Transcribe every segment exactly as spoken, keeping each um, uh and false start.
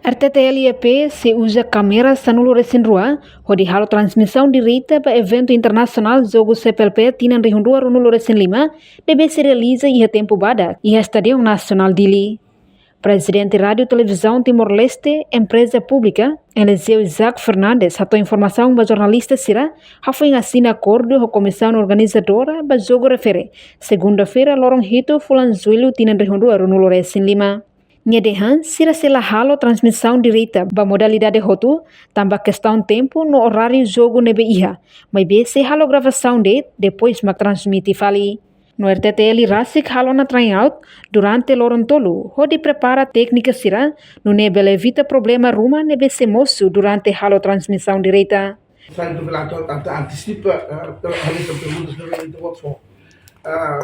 R T T L I P sei uza kámera sanulu-resin-rua hodi halo transmisaun direta ba eventu internasionál jogu C P L P tinan rihun rua ruanulu-resin-lima ne'ebé sei realiza iha tempu badak iha Stadion Nasionál Dili. Prezidente Rádiu Televizaun Timor-Leste, Empreza Públika, Eliseu Isaac Fernandes, hato'o informasaun ba jornalista sira, hafoin asina akordu ho komisaun organizadora ba jogu refere, segunda-feira, loron hitu fulan Jullu tinan rihun rua ruanulu-resin-lima. Nia dehan, sira sei la halo transmisaun direta ba modalidade hotu, tanba kestaun tempu no oráriu jogu ne'ebé iha, maibé sei halo gravasaun de'it, depois mak transmite fali. No R T T L rasik halo ona tryout durante loron tolu, hodi prepara téknika sira, nune'e bele evita problema ruma ne'ebé sei mosu durante halo transmisaun direta. Sai do relatóriu, ante-, antesipa, eh, per-, halo perguntas, perguntas,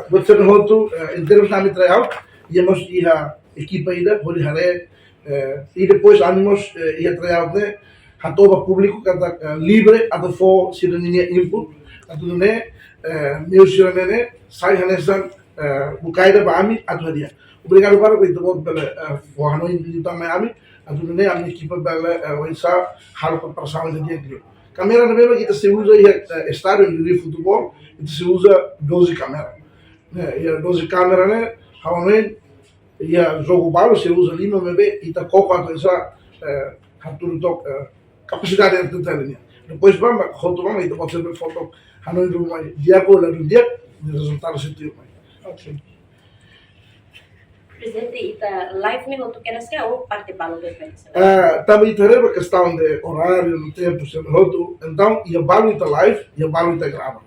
buat sira-ne'e hotu, eh, em termos de tryout, iha mós iha ekipa ida, hodi haree, eh, i depois ami mós, eh, iha tryout ne'e, hato'o ba públiku katak, eh, livre atu fó sira-nia input, atu nune'e, eh, meiu sira-ne'e ne'e, sai hanesan, eh, bukae ida ba ami atu hadi'a. Obrigadu barak ba ita-boot bele, eh, fó hanoin ita mai ami, atu nune'e ami ekipa bele, eh, oinsá halo preparasaun ida di'ak liu. Kámera ne'ebé mak ita sei uza iha, eh, estádiu de futebol, ita sei uza doze kámera. Ne'e, iha doze kámera ne'e, ha'u hanoin, iha jogu balu sei uza lima, maibé ita koko atu oinsá, eh, hatudu took, eh, kapasidade atu tali nian. Depois ba, ba, hotu ba, ita pode sempre foto, hanoin ruma, di'ak ka la di'ak, rezultadu sei tuir mai. Ok. Prezidente, ita live ne'e hotu kedas ka ou parte balu de'it? Eh, tanba ita haree ba kestaun de oráriu, no tempu, sira-ne'e hotu. Entaun, iha balu ita live, iha balu ita grava.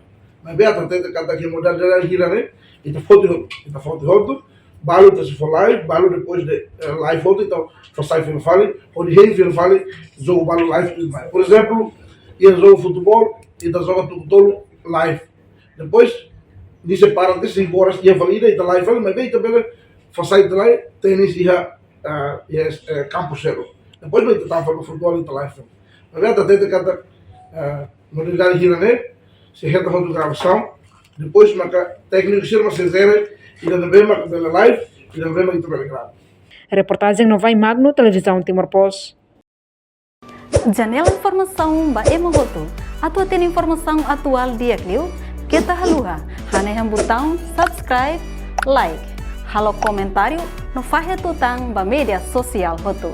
Maibé ita hatete katak iha modalidade hira ne'e, ita foti hotu, ita foti hotu, balu ita sei fó live, balu depois de, eh, live hotu, ita fó sai fila fali, hodi hein fila fali, jogu balu live tuir mai. Por ezemplu, iha jogu futeból, ita joga tuku tolu live. Depois, nia sei para tiha, sei bora, iha fali ida, ita live fali, maibé ita bele fó sai ita live, tenis iha, ah, iha, eh, kampu seluk. Depois, ita tama fali futeból, ita live fali. Maibé ita hatete katak, ah, modalidade hira ne'e, sei hetan hotu gravasaun, depois maka tékniku sira mak sei jere, ida ne'ebé mak bele live, ida ne'ebé mak ita bele grava. Reportajen Novai Magno, Televizaun Timor Post. Janela informasaun ba ema hotu. Atu hatene informasaun atuál di'ak liu, keta haluha hanehan butaun subscribe, like, halo komentáriu no fahe tutan ba média sosiál hotu.